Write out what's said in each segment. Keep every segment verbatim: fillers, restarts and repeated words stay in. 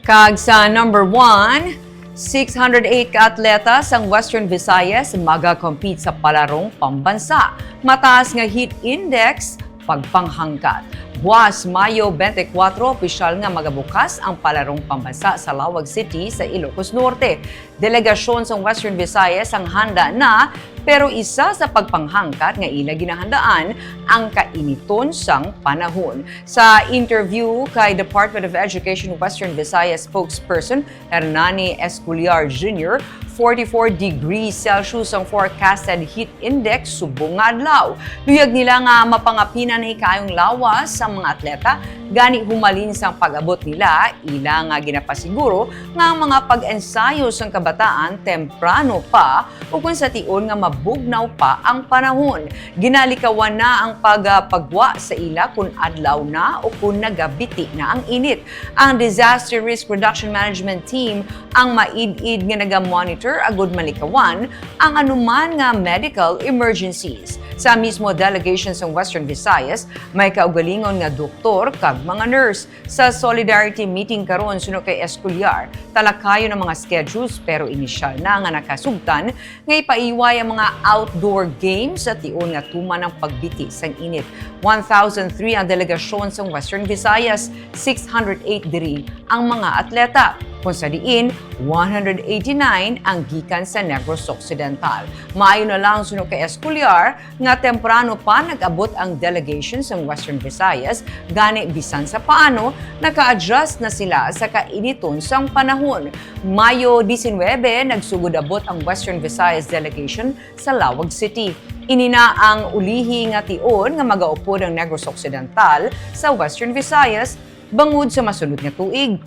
Kag sa number one, six hundred eight ka atleta sang Western Visayas maga-compete sa palarong pambansa. Mataas nga heat index, pagpanghangkat. Buas Mayo twenty-four, opisyal nga magabukas ang palarong pambansa sa Laoag City sa Ilocos Norte. Delegasyon sang Western Visayas ang handa na, pero isa sa pagpanghangkat nga ila ginahandaan ang kainiton sang panahon. Sa interview kay Department of Education Western Visayas spokesperson Hernani Esculiar Junior, forty-four degrees Celsius ang forecasted heat index subong nga adlaw. Luyag nila nga mapangapinan ang hikayong lawas sang mga atleta, gani humalin sang pag-abot nila, ila nga ginapasiguro nga ang mga pag-ensayo sang kabataan temprano pa, o kon sa tion nga mabugnaw pa ang panahon. Ginalikawan na ang pagpagwa sa ila kon adlaw na o kon nagabiti na ang init. Ang Disaster Risk Reduction Management Team ang maid-id nga naga-monitor agud malikawan ang anuman nga medical emergencies. Sa mismo delegation sang Western Visayas, may kaugalingon nga doktor kag mga nurse. Sa solidarity meeting karon, suno kay Esculiar, talakayon ang mga schedules, pero inisyal na nga nakasugtan nga ipaiway ang mga outdoor games sa tion nga tuman ang pagbiti sang init. One thousand three ang delegasyon sang Western Visayas, six hundred eight diri ang mga atleta, kung sa diin one hundred eighty-nine ang gikan sa Negros Occidental. Maayo na lang, suno kay Esculiar, nga temprano pa nag-abot ang delegation sang Western Visayas, gani bisan sa paano, naka-adjust na sila sa kainiton sang panahon. Mayo diecinuebe, nagsugod abot ang Western Visayas delegation sa Laoag City. Ini na ang ulihi nga tion nga magaupod ang Negros Occidental sa Western Visayas bangod sa masunod nga tuig.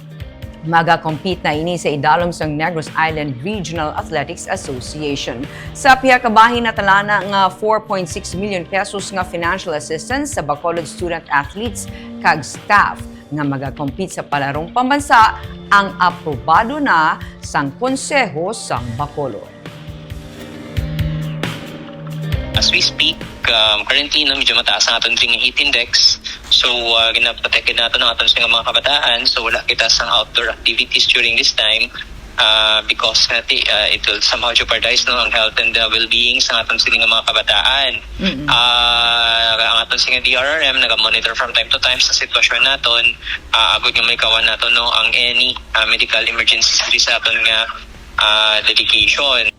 Maga-compete na ini sa idalom sang Negros Island Regional Athletics Association. Sa pihak ka bahin, natalana nga four point six million pesos nga financial assistance sa Bacolod student athletes kag staff nga maga-compete sa palarong pambansa ang aprobado na sang Konseho sang Bacolod. As we speak, um, currently, no, medyo mataas ang aton diri nga heat index. So, uh, ginaprotect gid nato ang aton sini nga mga kabataan. So, wala kita sang outdoor activities during this time, uh, because nga ti, uh, it will somehow jeopardize, no, ang health and the well-being sa aton sini nga mga kabataan. Mm-mm. Uh, ang aton sini nga D R R M naga-monitor from time to time sa sitwasyon naton, uh, agud nga malikawan naton, no, ang any, uh, medical emergencies diri sa aton nga, uh, delegation.